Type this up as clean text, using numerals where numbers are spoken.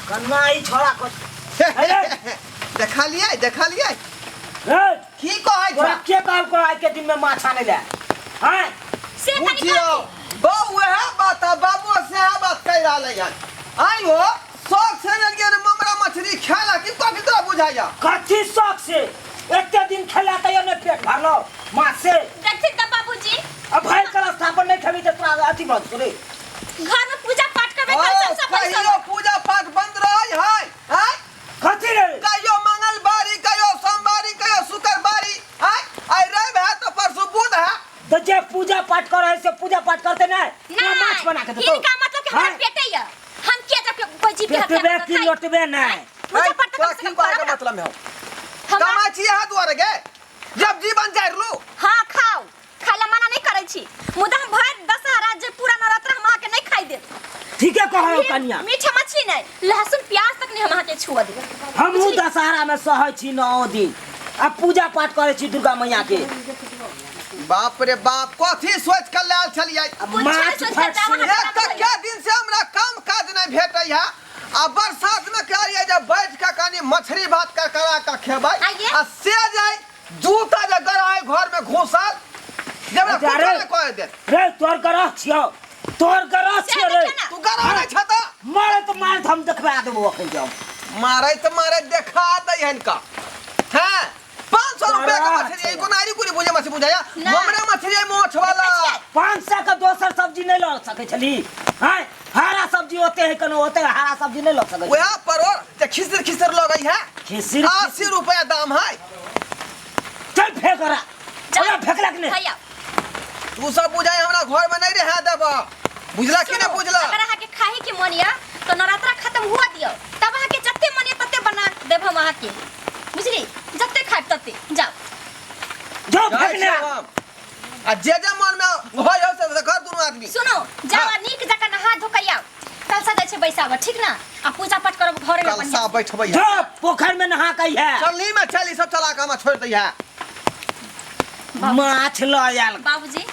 कन्ना ई छोड़ा को अरे देखलियै देखलियै रे की कहै तोरा छ के कहल को आज के दिन में माछ आने ले हैं से कनी बुझियौ बौ वएह बात आ बाबू सेह बात कहि रहलै हन आइ हो शौक से ने गेल ममरा मछली खेला की कथी तोरा बुझाइया कथी शौक से एते दिन खेला तैयो ने पेट भरलो माछ से देखथिन तऽ बाबूजी अब भर कलश स्थापन नहीं खेबी तऽ तोरा अथी भऽ जेतौ रे घर में पूजा पाठ करबे कल सब सब कहियो पूजा पाठ बंद रहै है आँय कथी रे कहियो मंगलवारी कहियो सोमवारी कहियो शुक्रवारी आँय आइ रवि है तो परसों बुध है तो जे पूजा पाठ करे है से पूजा पाठ करते नहीं तोरा माछ बना के देतौ हिनका मतलब कि हमरा हाँ? पेटे ये हम किया जब कोई जीव के हत्या पेटबे करब की खाइ? लोटबे नहीं पूजा पाठ तोरा तऽ कम की से कम कहै के करब ना। मतलब है हमरा कमाइ छी यहाँ दुआरे गे जब जीवन जारि लू हाँ खाओ खाय ला मना नहीं करै छी मुदा हम भरि दशहरा जे पूरा नवरात्र हम अहाँके नहीं खाइ देब ठीके कहौ कन्या मीठा मछली नहीं लहसुन प्याज तक नहीं हम अहाँके छुअ देब हमहूँ दशहरा में सहै छी 9 दिन आ पूजा पाठ करै छी दुर्गा मैया के बाप रे बाप कथी सोच के लायल छलियै आ कुछ माछ नहीं सोच के फट जाउ से अहाँ। एक तऽ क्या दिन से हमरा काम काज नहीं भेटै है आ बरसात में कहलियै जे बैठ के कनी मछली भात कर करा के खेबै आइए। आ से जे जूता जे गराय घर में घुसल जे हमरा अरे। कुछो नहीं कह देत रे तोर गरह छियौ तोर गरह से छियौ रे देखियौ ना। तू गरा नहीं छ तऽ मारे तो मारे हम देखबा देबो अखन जाओ मारैत मारैत देखा दै हन का हैं 500 रुपया के गरह मछली छियौ। कोनो आरी कुरी बुझे मछली बुझाया ना। हमरे मछली है मोछ वाला देखै छियै? 500 के दोसर सब्जी नहीं लऽ सकै छली हैं हरा सब्जी ओते है कोनो ओते हरा सब्जी नहीं लऽ सकै वह परोर जे खिसर खिसर लगै है खिसिर 80 रुपया दाम है चल फेंक रा ओकरा फेंकलक नहीं हैया तू सब बुझाई हमरा घर में नहीं रह देब बुझला कि नहीं बुझला अगर अहाँके खाहे के मन या तो नवरात्रा खत्म हुआ दियो तब अहाँके जते मन या तते बना देब हम अहाँके बुझली जते खायब तते जाओ जो जाइ फेंकने छियौ हम। आ जे जे मन में होइ हो से कर दुनू आदमी सुनो जाओ हाँ। आ नीक जकाँ नहा धो के आउ कलसा जाइ छै बैसाबऽ ठीक ना आ पूजा पाठ करब घरे में कलसा बढ़िया बैठबै है जो पोखर में नहा के है चलनी में चल ई सब चला के हमरा छोड़ दै है माछ लऽ आयल बाबूजी